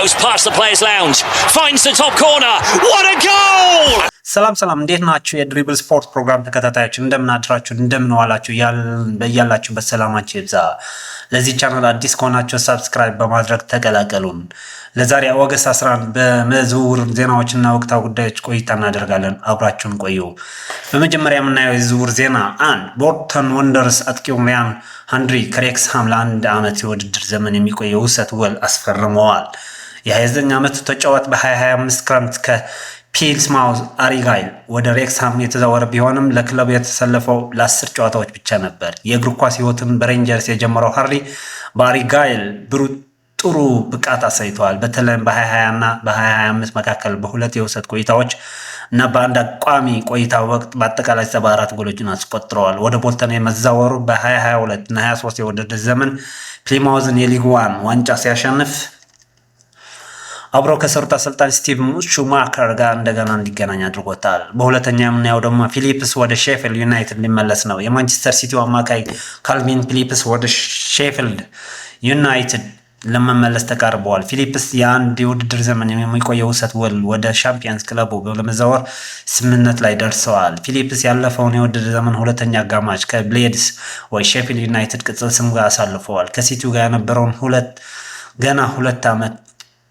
Goes past the players' lounge, finds the top corner. What a goal! ሰላም ሰላም፣ እንዴት ናችሁ? የ Dribble Sport ፕሮግራም ተከታታዮች እንደምን አድራችሁ፣ እንደምን ዋላችሁ? በያላችሁበት ሰላማችሁ ይብዛ። ለዚህ ቻናል አዲስ ከሆናችሁ subscribe በማድረግ ተቀላቀሉን። ለዛሬ August 11 በዝውውር ዜናዎችና ወቅታዊ ጉዳዮች ቆይታ እናደርጋለን። አብራችሁን ቆዩ። በመጀመሪያ የምናየው የዝውውር ዜና አንድ፣ ቦልተን ወንደርስ አጥቂው ሪያን ሄንሪ ከሬክስሃም ለአንድ ዓመት የውድድር ዘመን የሚቆይ የውሰት ውል አስፈርመዋል። የ29 ዓመቱ ተጫዋች በ2025 ክረምት ከፕሊማውዝ አርጋይል ወደ ሬክስሃም የተዛወረ ቢሆንም ለክለቡ የተሰለፈው ለ10 ጨዋታዎች ብቻ ነበር። የእግር ኳስ ሕይወቱን በሬንጀርስ የጀመረው ሄንሪ በአርጋይል ጥሩ ብቃት አሳይተዋል። በተለይም በ2020 እና በ2025 መካከል በሁለት የውሰት ቆይታዎች እና በአንድ ቋሚ ቆይታ ወቅት በአጠቃላይ 74 ጎሎችን አስቆጥረዋል። ወደ ቦልተን የመዛወሩ በ2022 እና 23 የውድድር ዘመን ፕሊማውዝን የሊግ ዋን ዋንጫ ሲያሸንፍ አብረው ከሰሩት አሰልጣኝ ስቲቭ ሹማከር ጋር እንደገና እንዲገናኝ አድርጎታል። በሁለተኛ የምናየው ደግሞ ፊሊፕስ ወደ ሼፊልድ ዩናይትድ ሊመለስ ነው። የማንቸስተር ሲቲው አማካይ ካልቪን ፊሊፕስ ወደ ሼፊልድ ዩናይትድ ለመመለስ ተቃርበዋል። ፊሊፕስ የአንድ የውድድር ዘመን የሚቆየው ውሰት ውል ወደ ሻምፒየንስ ክለቡ ለመዛወር ስምምነት ላይ ደርሰዋል። ፊሊፕስ ያለፈውን የውድድር ዘመን ሁለተኛ አጋማሽ ከብሌድስ ወይ ሼፊልድ ዩናይትድ ቅጽል ስም ጋር አሳልፈዋል። ከሲቲው ጋር የነበረውን ገና 2 ዓመት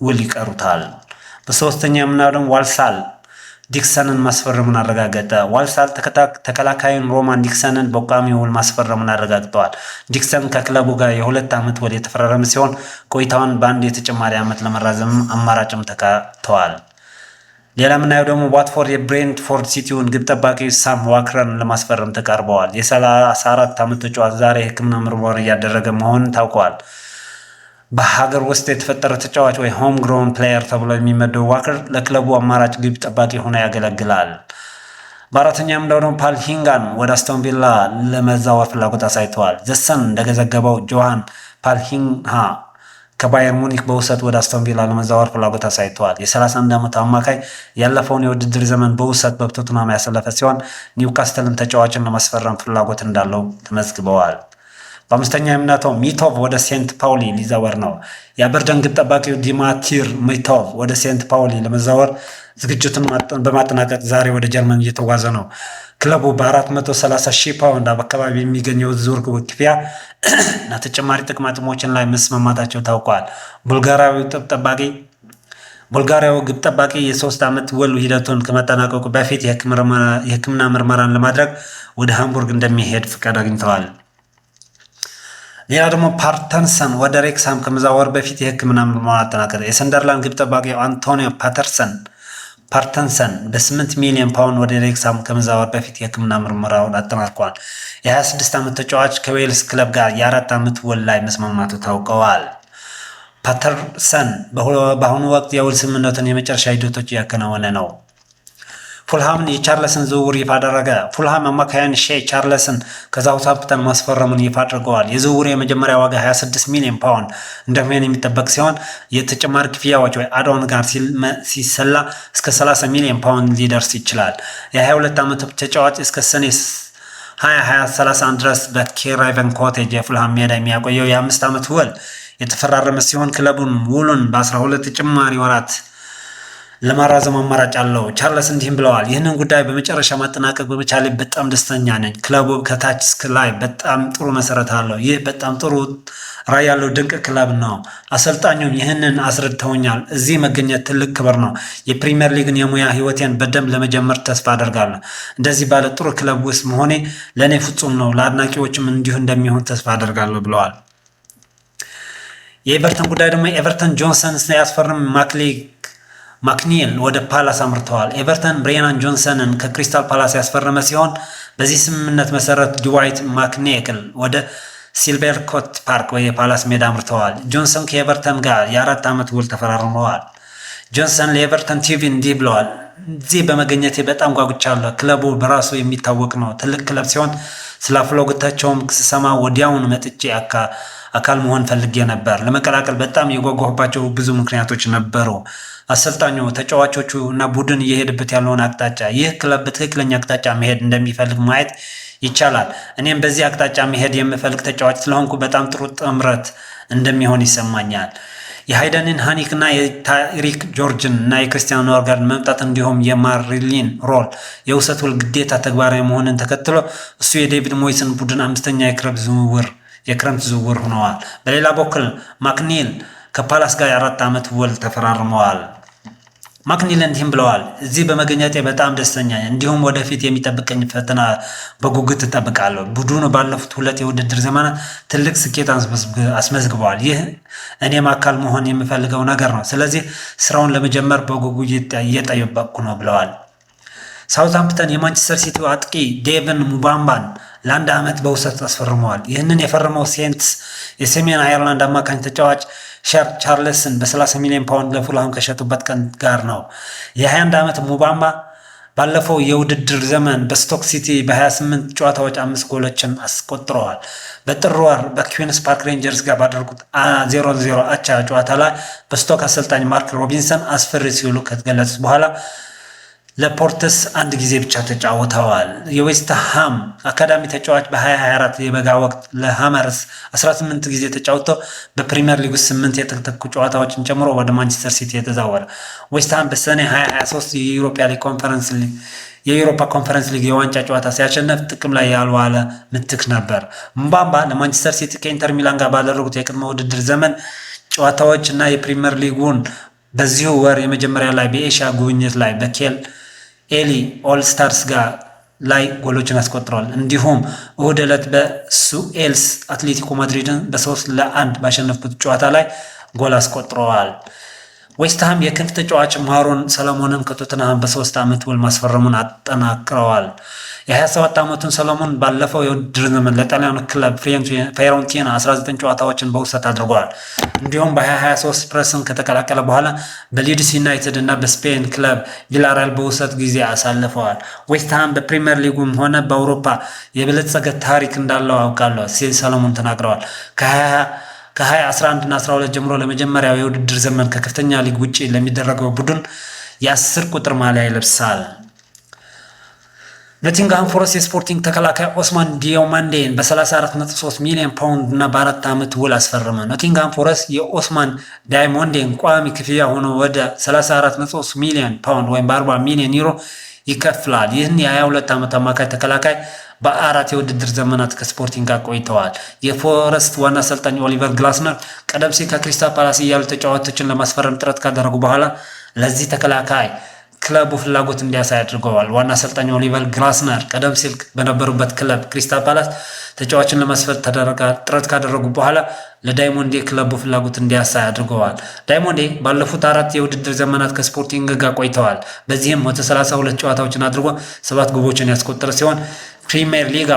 ውል ይቀሩታል። በሶስተኛ የምናየው ደግሞ ዋልሳል ዲክሰንን ማስፈረሙን አረጋገጠ። ዋልሳል ተከላካዩን ሮማን ዲክሰንን በቋሚ ውል ማስፈረሙን አረጋግጠዋል። ዲክሰን ከክለቡ ጋር የ2 ዓመት ውል የተፈራረመ ሲሆን ቆይታውን በአንድ የተጨማሪ ዓመት ለመራዘም አማራጭም ተካተዋል። ሌላ የምናየው ደግሞ ዋትፎርድ የብሬንትፎርድ ሲቲውን ግብ ጠባቂ ሳም ዋከርን ለማስፈረም ተቃርበዋል። የ34 ዓመት ተጫዋች ዛሬ የሕክምና ምርመራ እያደረገ መሆኑን ታውቋል። በሀገር ውስጥ የተፈጠረ ተጫዋች ወይ home grown player ተብሎ የሚመደቡ ዋከር ለክለቡ አማራጭ ግብ ጠባቂ ሆኖ ያገለግላል። በአራተኛ የምናየው ደግሞ ፓልሂንጋን ወደ አስቶን ቪላ ለመዛወር ፍላጎት አሳይተዋል። ዘ ሰን እንደዘገበው ጆሃን ፓልሂንሃ ከባየር ሙኒክ በውሰት ወደ አስቶን ቪላ ለመዛወር ፍላጎት አሳይተዋል። የ31 ዓመቱ አማካይ ያለፈውን የውድድር ዘመን በውሰት በቶትናም ያሳለፈ ሲሆን ኒውካስትልን ተጫዋችን ለማስፈረም ፍላጎት እንዳለው ተመዝግበዋል። በአምስተኛ የምናየው ሚቶቭ ወደ ሴንት ፓውሊ ሊዛወር ነው። የአበርደን ግብ ጠባቂው ዲማቲር ሚቶቭ ወደ ሴንት ፓውሊ ለመዛወር ዝግጅቱን በማጠናቀቅ ዛሬ ወደ ጀርመን እየተጓዘ ነው። ክለቡ በ430 ሺህ ፓውንድ አካባቢ የሚገኘው ዝውውር ክፍያ እና ተጨማሪ ጥቅማ ጥቅሞችን ላይ መስማማታቸው ታውቋል። ቡልጋሪያዊ ግብ ጠባቂ የ3 ዓመት ውል ሂደቱን ከመጠናቀቁ በፊት የሕክምና ምርመራን ለማድረግ ወደ ሃምቡርግ እንደሚሄድ ፍቃድ አግኝተዋል። ሌላ ደግሞ ፓተርሰን ወደ ሬክሳም ከመዛወር በፊት የሕክምና ምርመራ አጠናቀቀ። የሰንደርላንድ ግብ ጠባቂ አንቶኒዮ ፓተርሰን በ8 ሚሊዮን ፓውንድ ወደ ሬክሳም ከመዛወር በፊት የሕክምና ምርመራውን አጠናቋል። የ26 ዓመት ተጫዋች ከዌልስ ክለብ ጋር የ4 ዓመት ውል ላይ መስማማቱ ታውቀዋል። ፓተርሰን በአሁኑ ወቅት የውል ስምምነቱን የመጨረሻ ሂደቶች እያከናወነ ነው። ፉልሃምን የቻርለስን ዝውውር ይፋ አደረገ። ፉልሃም አማካያን ሼ ቻርለስን ከሳውዝሃምፕተን ማስፈረሙን ይፋ አድርገዋል። የዝውውሩ የመጀመሪያ ዋጋ 26 ሚሊዮን ፓውንድ እንደሚሆን የሚጠበቅ ሲሆን የተጨማሪ ክፍያዎች ወይ add-on ጋር ሲሰላ እስከ 30 ሚሊዮን ፓውንድ ሊደርስ ይችላል። የ22 ዓመቱ ተጫዋች እስከ ሰኔ 2031 ድረስ በክራቨን ኮቴጅ የፉልሃም ሜዳ የሚያቆየው የ5 ዓመት ውል የተፈራረመ ሲሆን ክለቡን ውሉን በ12 ተጨማሪ ወራት ለማራዘም አማራጭ አለው። ቻርለስ እንዲህም ብለዋል፣ ይህንን ጉዳይ በመጨረሻ ማጠናቀቅ በመቻሌ በጣም ደስተኛ ነኝ። ክለቡ ከታች እስከ ላይ በጣም ጥሩ መሰረት አለው። ይህ በጣም ጥሩ ራዕይ ያለው ድንቅ ክለብ ነው። አሰልጣኙም ይህንን አስረድተውኛል። እዚህ መገኘት ትልቅ ክብር ነው። የፕሪሚየር ሊግን የሙያ ህይወቴን በደንብ ለመጀመር ተስፋ አደርጋለሁ። እንደዚህ ባለ ጥሩ ክለብ ውስጥ መሆኔ ለእኔ ፍጹም ነው። ለአድናቂዎችም እንዲሁ እንደሚሆን ተስፋ አደርጋለሁ ብለዋል። የኤቨርተን ጉዳይ ደግሞ ኤቨርተን ጆንሰን ያስፈርም ማክኒል ወደ ፓላስ አምርተዋል። ኤቨርተን ብሬናን ጆንሰንን ከክሪስታል ፓላስ ያስፈረመ ሲሆን በዚህ ስምምነት መሰረት ድዋይት ማክኔክል ወደ ሲልቨርኮት ፓርክ ወይ የፓላስ ሜዳ አምርተዋል። ጆንሰን ከኤቨርተን ጋር የ4 ዓመት ውል ተፈራርመዋል። ጆንሰን ለኤቨርተን ቲቪ እንዲህ ብለዋል። እዚህ በመገኘቴ በጣም ጓጉቻለሁ። ክለቡ በራሱ የሚታወቅ ነው። ትልቅ ክለብ ሲሆን ስለ ፍላጎታቸውም ስሰማ ወዲያውኑ መጥቼ አካል መሆን ፈልጌ ነበር። ለመቀላቀል በጣም የጓጓሁባቸው ብዙ ምክንያቶች ነበሩ። አሰልጣኙ፣ ተጫዋቾቹ እና ቡድን እየሄደበት ያለውን አቅጣጫ፣ ይህ ክለብ በትክክለኛ አቅጣጫ መሄድ እንደሚፈልግ ማየት ይቻላል። እኔም በዚህ አቅጣጫ መሄድ የምፈልግ ተጫዋች ስለሆንኩ በጣም ጥሩ ጥምረት እንደሚሆን ይሰማኛል። የሃይደንን ሃኒክ እና የታሪክ ጆርጅን እና የክርስቲያን ኖርጋርድ መምጣት እንዲሁም የማሪሊን ሮል የውሰት ውል ግዴታ ተግባራዊ መሆንን ተከትሎ እሱ የዴቪድ ሞይስን ቡድን አምስተኛ የክረምት ዝውውር ሆነዋል። በሌላ በኩል ማክኒል ከፓላስ ጋር የ4 ዓመት ውል ተፈራርመዋል። ማክኒል እንዲህም ብለዋል። እዚህ በመገኘቴ በጣም ደስተኛ፣ እንዲሁም ወደፊት የሚጠብቀኝ ፈተና በጉጉት እጠብቃለሁ። ቡድኑ ባለፉት 2 የውድድር ዘመናት ትልቅ ስኬት አስመዝግበዋል። ይህ እኔም አካል መሆን የምፈልገው ነገር ነው። ስለዚህ ስራውን ለመጀመር በጉጉት እየጠበቅኩ ነው ብለዋል። ሳውዝሃምፕተን የማንቸስተር ሲቲው አጥቂ ዴቭን ሙባምባን ለ1 ዓመት በውሰት አስፈርመዋል። ይህንን የፈረመው ሴንትስ የሰሜን አየርላንድ አማካኝ ተጫዋች ሸር ቻርልስን በ30 ሚሊዮን ፓውንድ ለፉልሃም ከሸጡበት ቀን ጋር ነው። የ21 ዓመት ሙባምባ ባለፈው የውድድር ዘመን በስቶክ ሲቲ በ28 ጨዋታዎች አምስት ጎሎችን አስቆጥረዋል። በጥር ወር በኩዊንስ ፓርክ ሬንጀርስ ጋር ባደረጉት 0-0 አቻ ጨዋታ ላይ በስቶክ አሰልጣኝ ማርክ ሮቢንሰን አስፈሪ ሲሉ ከገለጹት በኋላ ለፖርትስ አንድ ጊዜ ብቻ ተጫውተዋል። የዌስትሃም አካዳሚ ተጫዋች በ2024 የበጋ ወቅት ለሃመርስ 18 ጊዜ ተጫውተው በፕሪሚየር ሊግ ውስጥ 8 የተተኩ ጨዋታዎችን ጨምሮ ወደ ማንቸስተር ሲቲ የተዛወረ። ዌስትሃም በሰኔ 2023 የዩሮፓ ኮንፈረንስ ሊግ የዋንጫ ጨዋታ ሲያሸነፍ ጥቅም ላይ ያልዋለ ምትክ ነበር። ምባምባ ለማንቸስተር ሲቲ ከኢንተር ሚላን ጋር ባደረጉት የቅድመ ውድድር ዘመን ጨዋታዎች እና የፕሪሚየር ሊጉን በዚሁ ወር የመጀመሪያ ላይ በኤሽያ ጉብኝት ላይ በኬል ኤሊ ኦል ስታርስ ጋር ላይ ጎሎችን አስቆጥረዋል። እንዲሁም እሁድ ዕለት በሱኤልስ አትሌቲኮ ማድሪድን በ3-1 ባሸነፉት ጨዋታ ላይ ጎል አስቆጥረዋል። ዌስትሃም የክንፍ ተጫዋች ማሮን ሰለሞንን ከቶተንሃም በ3 ዓመት ውል ማስፈረሙን አጠናክረዋል። የ27 ዓመቱን ሰለሞን ባለፈው የውድድር ዘመን ለጣሊያኑ ክለብ ፊዮረንቲና 19 ጨዋታዎችን በውሰት አድርገዋል። እንዲሁም በ2023 ስፐርስን ከተቀላቀለ በኋላ በሊድስ ዩናይትድ እና በስፔን ክለብ ቪላሪያል በውሰት ጊዜ አሳልፈዋል። ዌስትሃም በፕሪምየር ሊጉም ሆነ በአውሮፓ የበለጸገ ታሪክ እንዳለው አውቃለሁ ሲል ሰለሞን ተናግረዋል። ከ2011 እና 12 ጀምሮ ለመጀመሪያው የውድድር ዘመን ከከፍተኛ ሊግ ውጪ ለሚደረገው ቡድን የ10 ቁጥር ማሊያ ይለብሳል። ኖቲንግሃም ፎረስት የስፖርቲንግ ተከላካይ ኦስማን ዲዮማንዴን በ34.3 ሚሊዮን ፓውንድ እና በ4 ዓመት ውል አስፈረመ። ኖቲንግሃም ፎረስት የኦስማን ዳይሞንዴን ቋሚ ክፍያ ሆኖ ወደ 34.3 ሚሊዮን ፓውንድ ወይም በ40 ሚሊዮን ዩሮ ይከፍላል። ይህን የ22 ዓመት አማካይ ተከላካይ በአራት የውድድር ዘመናት ከስፖርቲንግ ጋር ቆይተዋል። የፎረስት ዋና አሰልጣኝ ኦሊቨር ግላስነር ቀደም ሲል ከክሪስታል ፓላስ እያሉ ተጫዋቾችን ለማስፈረም ጥረት ካደረጉ በኋላ ለዚህ ተከላካይ ክለቡ ፍላጎት እንዲያሳይ አድርገዋል። ዋና አሰልጣኝ ኦሊቨር ግላስነር ቀደም ሲል በነበሩበት ክለብ ክሪስታል ፓላስ ተጫዋችን ለማስፈረም ጥረት ካደረጉ በኋላ ለዳይሞንዴ ክለቡ ፍላጎት እንዲያሳይ አድርገዋል። ዳይሞንዴ ባለፉት አራት የውድድር ዘመናት ከስፖርቲንግ ጋር ቆይተዋል። በዚህም 132 ጨዋታዎችን አድርጎ ሰባት ግቦችን ያስቆጠረ ሲሆን ፕሪሚየር ሊጋ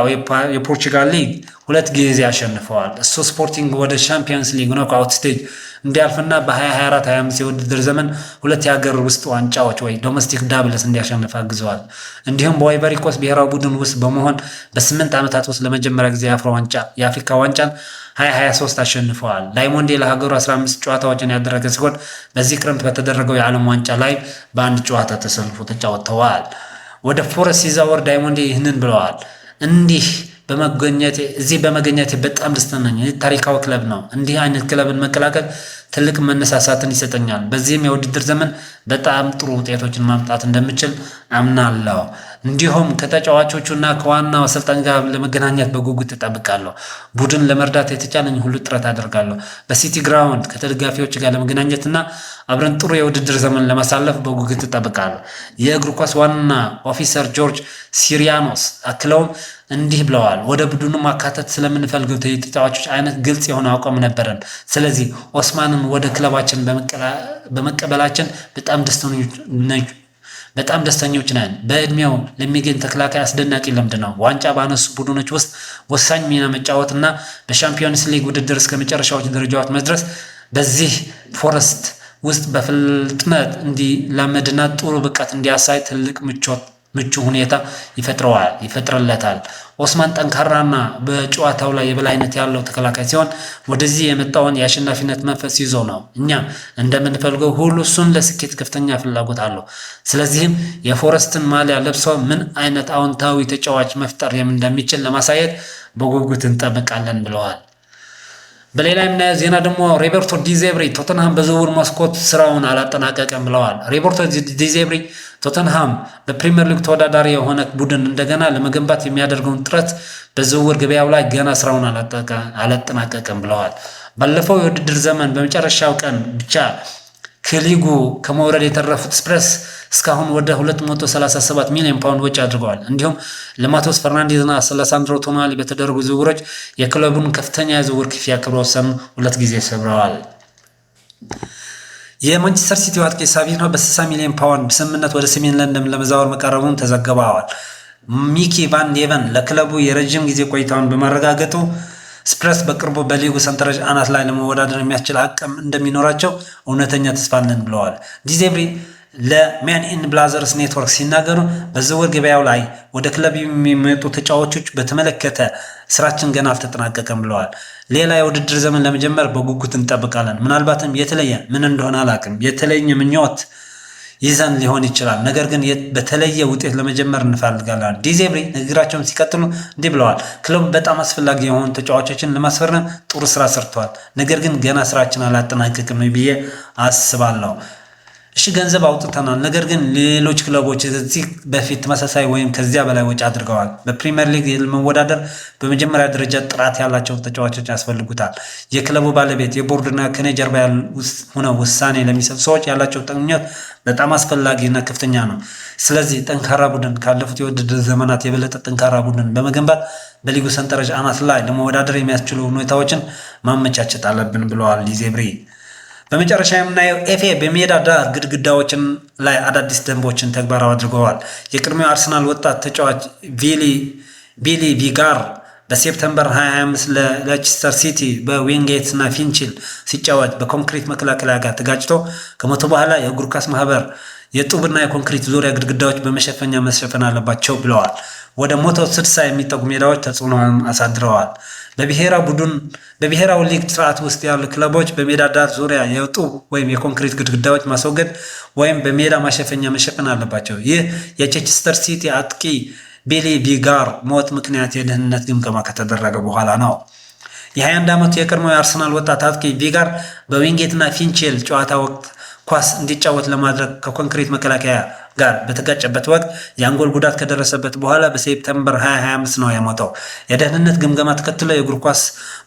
የፖርቹጋል ሊግ ሁለት ጊዜ አሸንፈዋል። እሱ ስፖርቲንግ ወደ ሻምፒየንስ ሊግ knockout stage እንዲያልፍና በ2024/25 የውድድር ዘመን ሁለት የሀገር ውስጥ ዋንጫዎች ወይ domestic doubles እንዲያሸንፍ አግዘዋል። እንዲሁም በአይቨሪ ኮስት ብሔራዊ ቡድን ውስጥ በመሆን በ8 ዓመታት ውስጥ ለመጀመሪያ ጊዜ የአፍሪካ ዋንጫን 2023 አሸንፈዋል። ዳይሞንዴ ለሀገሩ 15 ጨዋታዎችን ያደረገ ሲሆን በዚህ ክረምት በተደረገው የዓለም ዋንጫ ላይ በአንድ ጨዋታ ተሰልፎ ተጫውተዋል። ወደ ፎረስት ሲዛወር ዳይሞንዴ ይህንን ብለዋል። እንዲህ በመገኘቴ እዚህ በመገኘቴ በጣም ደስተኛ ነኝ። ይህ ታሪካዊ ክለብ ነው። እንዲህ አይነት ክለብን መቀላቀል ትልቅ መነሳሳትን ይሰጠኛል። በዚህም የውድድር ዘመን በጣም ጥሩ ውጤቶችን ማምጣት እንደምችል አምናለሁ። እንዲሁም ከተጫዋቾቹና ከዋናው አሰልጣኝ ጋር ለመገናኘት በጉጉት እጠብቃለሁ። ቡድን ለመርዳት የተቻለኝ ሁሉ ጥረት አደርጋለሁ። በሲቲ ግራውንድ ከደጋፊዎች ጋር ለመገናኘትና አብረን ጥሩ የውድድር ዘመን ለማሳለፍ በጉጉት እጠብቃለሁ። የእግር ኳስ ዋና ኦፊሰር ጆርጅ ሲሪያኖስ አክለውም እንዲህ ብለዋል። ወደ ቡድኑ ማካተት ስለምንፈልገው የተጫዋቾች አይነት ግልጽ የሆነ አቋም ነበረን። ስለዚህ ኦስማንን ወደ ክለባችን በመቀበላችን በጣም ደስተኞች ነን። በእድሜው ለሚገኝ ተከላካይ አስደናቂ ልምድ ነው። ዋንጫ ባነሱ ቡድኖች ውስጥ ወሳኝ ሚና መጫወት እና በሻምፒዮንስ ሊግ ውድድር እስከ መጨረሻዎች ደረጃዎች መድረስ በዚህ ፎረስት ውስጥ በፍጥነት እንዲላመድና ጥሩ ብቃት እንዲያሳይ ትልቅ ምቾት ምቹ ሁኔታ ይፈጥረዋል ይፈጥርለታል። ኦስማን ጠንካራና በጨዋታው ላይ የበላይነት ያለው ተከላካይ ሲሆን ወደዚህ የመጣውን የአሸናፊነት መንፈስ ይዞ ነው። እኛም እንደምንፈልገው ሁሉ እሱን ለስኬት ከፍተኛ ፍላጎት አለው። ስለዚህም የፎረስትን ማሊያ ለብሶ ምን አይነት አዎንታዊ ተጫዋች መፍጠር እንደሚችል ለማሳየት በጉጉት እንጠብቃለን ብለዋል። በሌላ የምናየው ዜና ደግሞ ሮበርቶ ዲዜርቢ ቶተንሃም በዝውውር መስኮት ስራውን አላጠናቀቀም ብለዋል። ሮበርቶ ዲዜርቢ ቶተንሃም በፕሪምየር ሊግ ተወዳዳሪ የሆነ ቡድን እንደገና ለመገንባት የሚያደርገውን ጥረት በዝውውር ገበያው ላይ ገና ስራውን አላጠናቀቀም ብለዋል። ባለፈው የውድድር ዘመን በመጨረሻው ቀን ብቻ ከሊጉ ከመውረድ የተረፉት ስፐርስ እስካሁን ወደ 237 ሚሊዮን ፓውንድ ወጪ አድርገዋል። እንዲሁም ለማቴዎስ ፈርናንዴዝ እና ለሳንድሮ ቶናሊ በተደረጉ ዝውውሮች የክለቡን ከፍተኛ የዝውውር ክፍያ ክብረ ወሰን ሁለት ጊዜ ሰብረዋል። የማንቸስተር ሲቲ አጥቂ ሳቪንሆ በ60 ሚሊዮን ፓውንድ ስምምነት ወደ ሰሜን ለንደን ለመዛወር መቃረቡን ተዘግበዋል። ሚኪ ቫን ዴቨን ለክለቡ የረጅም ጊዜ ቆይታውን በማረጋገጡ ስፐርስ በቅርቡ በሊጉ ሰንጠረዥ አናት ላይ ለመወዳደር የሚያስችል አቅም እንደሚኖራቸው እውነተኛ ተስፋ አለን ብለዋል። ዲዜርቢ ለ Men in Blazers Network ሲናገሩ በዝውውር ገበያው ላይ ወደ ክለብ የሚመጡ ተጫዋቾች በተመለከተ ስራችን ገና አልተጠናቀቀም ብለዋል። ሌላ የውድድር ዘመን ለመጀመር በጉጉት እንጠብቃለን። ምናልባትም የተለየ ምን እንደሆነ አላውቅም፣ የተለየ ምኞት ይዘን ሊሆን ይችላል። ነገር ግን በተለየ ውጤት ለመጀመር እንፈልጋለን። ዲዜርቢ ንግግራቸውን ሲቀጥሉ እንዲህ ብለዋል። ክለቡ በጣም አስፈላጊ የሆኑ ተጫዋቾችን ለማስፈረም ጥሩ ስራ ሰርተዋል። ነገር ግን ገና ስራችን አላጠናቀቅም ብዬ አስባለሁ። እሺ፣ ገንዘብ አውጥተናል። ነገር ግን ሌሎች ክለቦች ከዚህ በፊት ተመሳሳይ ወይም ከዚያ በላይ ወጪ አድርገዋል። በፕሪሚየር ሊግ ለመወዳደር በመጀመሪያ ደረጃ ጥራት ያላቸው ተጫዋቾች ያስፈልጉታል። የክለቡ ባለቤት፣ የቦርድና ከኔ ጀርባ ሆነው ውሳኔ ለሚሰጡ ሰዎች ያላቸው ምኞት በጣም አስፈላጊና ከፍተኛ ነው። ስለዚህ ጠንካራ ቡድን፣ ካለፉት የውድድር ዘመናት የበለጠ ጠንካራ ቡድን በመገንባት በሊጉ ሰንጠረዥ አናት ላይ ለመወዳደር የሚያስችሉ ሁኔታዎችን ማመቻቸት አለብን ብለዋል ዲዜርቢ። በመጨረሻ የምናየው ኤፍኤ በሜዳ ዳር ግድግዳዎችን ላይ አዳዲስ ደንቦችን ተግባራዊ አድርገዋል። የቀድሞው አርሰናል ወጣት ተጫዋች ቢሊ ቪጋር በ September 2025 ለሌቸስተር ሲቲ በዊንጌት እና ፊንችል ሲጫወት በኮንክሪት መከላከያ ጋር ተጋጭቶ ከሞተ በኋላ የእግር ኳስ ማህበር የጡብና የኮንክሪት ዙሪያ ግድግዳዎች በመሸፈኛ መሸፈን አለባቸው ብለዋል። ወደ 160 የሚጠጉ ሜዳዎች ተጽዕኖ አሳድረዋል። በብሔራዊ ሊግ ስርዓት ውስጥ ያሉ ክለቦች በሜዳ ዳር ዙሪያ የጡብ ወይም የኮንክሪት ግድግዳዎች ማስወገድ ወይም በሜዳ ማሸፈኛ መሸፈን አለባቸው። ይህ የቼቸስተር ሲቲ አጥቂ ቢሊ ቪጋር ሞት ምክንያት የደህንነት ግምገማ ከተደረገ በኋላ ነው። የ21 ዓመቱ የቀድሞው የአርሰናል ወጣት አጥቂ ቪጋር በዊንጌትና ፊንቼል ጨዋታ ወቅት ኳስ እንዲጫወት ለማድረግ ከኮንክሪት መከላከያ ጋር በተጋጨበት ወቅት የአንጎል ጉዳት ከደረሰበት በኋላ በ September 2025 ነው የሞተው። የደህንነት ግምገማ ተከትሎ የእግር ኳስ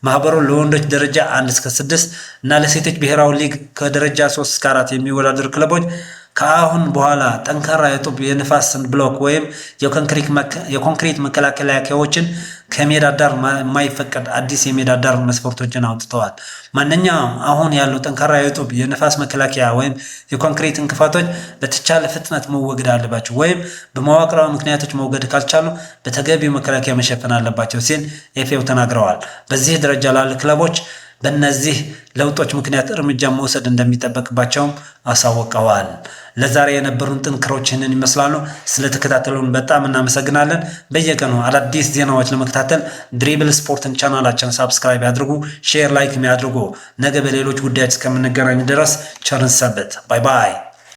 ማህበሩ ለወንዶች ደረጃ 1 እስከ 6 እና ለሴቶች ብሔራዊ ሊግ ከደረጃ 3 እስከ 4 የሚወዳደሩ ክለቦች ከአሁን በኋላ ጠንካራ የጡብ የንፋስ ብሎክ ወይም የኮንክሪት መከላከያዎችን ከሜዳ ዳር የማይፈቀድ አዲስ የሜዳ ዳር መስፈርቶችን አውጥተዋል። ማንኛውም አሁን ያለው ጠንካራ የጡብ የንፋስ መከላከያ ወይም የኮንክሪት እንቅፋቶች በተቻለ ፍጥነት መወገድ አለባቸው ወይም በመዋቅራዊ ምክንያቶች መወገድ ካልቻሉ በተገቢው መከላከያ መሸፈን አለባቸው ሲል ኤፍኤው ተናግረዋል። በዚህ ደረጃ ላሉ ክለቦች በእነዚህ ለውጦች ምክንያት እርምጃ መውሰድ እንደሚጠበቅባቸውም አሳውቀዋል። ለዛሬ የነበሩን ጥንቅሮች ይህንን ይመስላሉ። ስለተከታተሉን በጣም እናመሰግናለን። በየቀኑ አዳዲስ ዜናዎች ለመከታተል ድሪብል ስፖርትን ቻናላችን subscribe ያድርጉ፣ share፣ like ያድርጉ። ነገ በሌሎች ጉዳዮች እስከምንገናኝ ድረስ ቸር እንሰንብት። Bye bye።